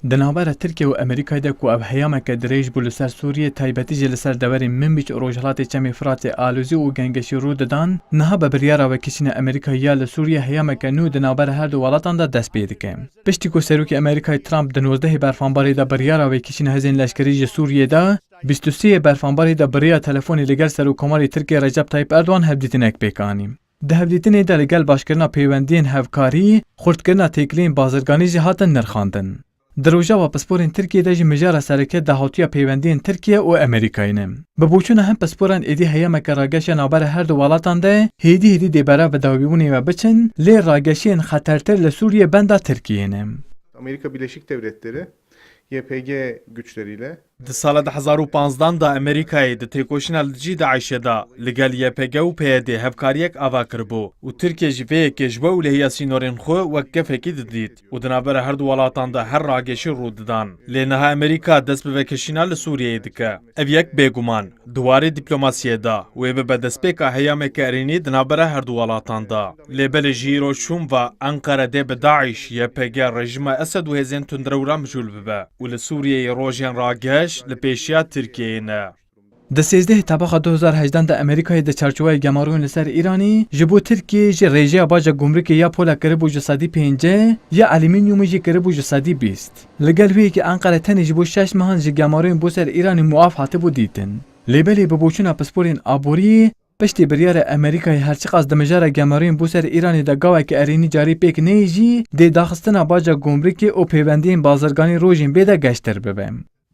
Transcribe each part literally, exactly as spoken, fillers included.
Di navbera Tirkiye û Amerîkayê de ku ev heyameke dirêj bû li ser Sûriyê, taybetî jî li ser deverên Minbîc û Rojhilatê Çemê Firatê alozî û gengeşî rû didan, niha bi biryara vekişîna Amerîkayê ya li Sûriyê heyameke nû di navbera her du welatan de dest pê dike. Piştî ku Serokê Amerîkayê Trump di nozdehê berfanbarê de biryara vekişîna hêzên leşkerî ji Sûriyê da, bîst û sê yê berfanbarê de bi rêya telefonê li gel Serokkomarê Tirkiyê Recep Tayyip Erdogan hevdîtinek pêk anî. Di hevdîtinê de li gel başkirina pêwendiyên hevkarî, xurtkirina têkiliyên bazirganî jî hatin nirxandin. Di rojeva pisporên Tirkiyê de jî mijara sereke dahatûya pêwendiyên Tirkiye û Amerîkayê ne. Bi boçûna hin pisporan êdî heyameke rageş ya navbera her du welatan de hêdî hêdî dê bera vidawîbûnê ve biçin, lê rageşiyên xetertir li Sûriyê benda Tirkiyê ne. Amerika Birleşik Devletleri, Y P G güçleriyle Di sala du hezar û panzdan de Amerîkayê di têkoşîna li dijî DAIŞê de li gel Y P G û P Y D hevkariyek ava kiribû û Tirkiye jî vê yekê ji we û li hêya sînorên xwe wek gefekî didît û di navbera her du welatan de her rageşî rû didan. Lê niha Amerîka dest bi vekişîna li Sûriyeyê dike. Ev yek bêguman di warê dîplomasiyê de wê bibe destpêka heyameke erênî di navbera her du welatan de. Lê belê ji îro şûn ve Enqere dê bi DAIŞ, Y P G, rejîma Esed û hêzên tundrew re mijûl bibe û li Sûriyeyê rojên rageş li pêşiya Tirkiyeyê ne. Di sêzdehê Tebaxa du hezar hejdan de Amerîkayê di çarçoveya gemarûyên li ser Îranê ji bo Tirkiyeyê jî rêjeya baca gumrikê ya pola kiribû ji sedî pêncî, ya alumînyumê jî kiribû ji sedî bîst. Li gel wê yekê Enqere tenê ji bo şeş mehan ji gemarûyên bo ser Îranê muaf hatibû dîtin. Lê belê bi boçûna pisporên aboriyê, piştî biryara Amerîkayê her çiqas di mijara gemarûyên bo ser Îranê de gaveke erênî carî pêk neyê jî, dê daxistina baca gumrikê û pêwendiyên bazirganî rojên bê de geştir bibe.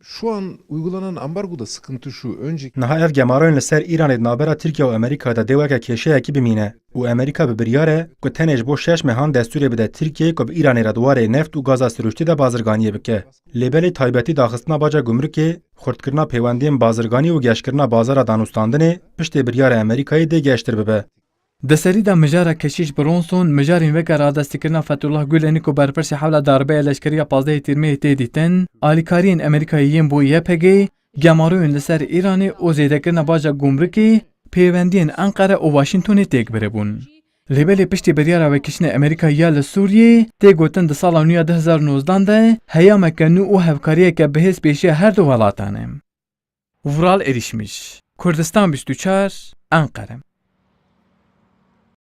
Şu an uygulanan ambargoda sıkıntı şu, önceki Niha ev gemarûyên li ser Îranê di navbera Tirkiye û Amerîka de dê weke kêşeyekî bimîne û Amerîka bi biryar e ku tenê ji bo şeş mehan destûrê bide Tirkiyeyê ku bi Îranê re di warê neft û gaza siruştî de bazirganiyê bike. Lê belê taybetî daxistina baca gumrikê, xurtkirina pêwendiyên bazirganî û geşkirina bazara danûstandinê piştê biryara Amerîkayê dê geştir bibe. Di serî de mijara Keşîş Bronson, mijarên weke radestîkirina Fethullah Gulenî ku berpirsê hewla darbeya leşkerî ya pazdehê Tîrmehê tê dîtin, alîkariyên Amerîkayê yên bo Y P G, gemarûyên li ser Îranê û zêdekirina baca gumrikê, pêwendiyên Enqere û Washingtonê têk biribûn. Lê belê piştî biryara vekişîna Amerîkayê ya li Sûriyê, tê gotin di sala nû ya du hezar nozdan de heyameke nû û hevkariyeke bihêz pêşiya her du welatan e. Vural Erişmiş, Kurdistan bîst û çar, Enqere.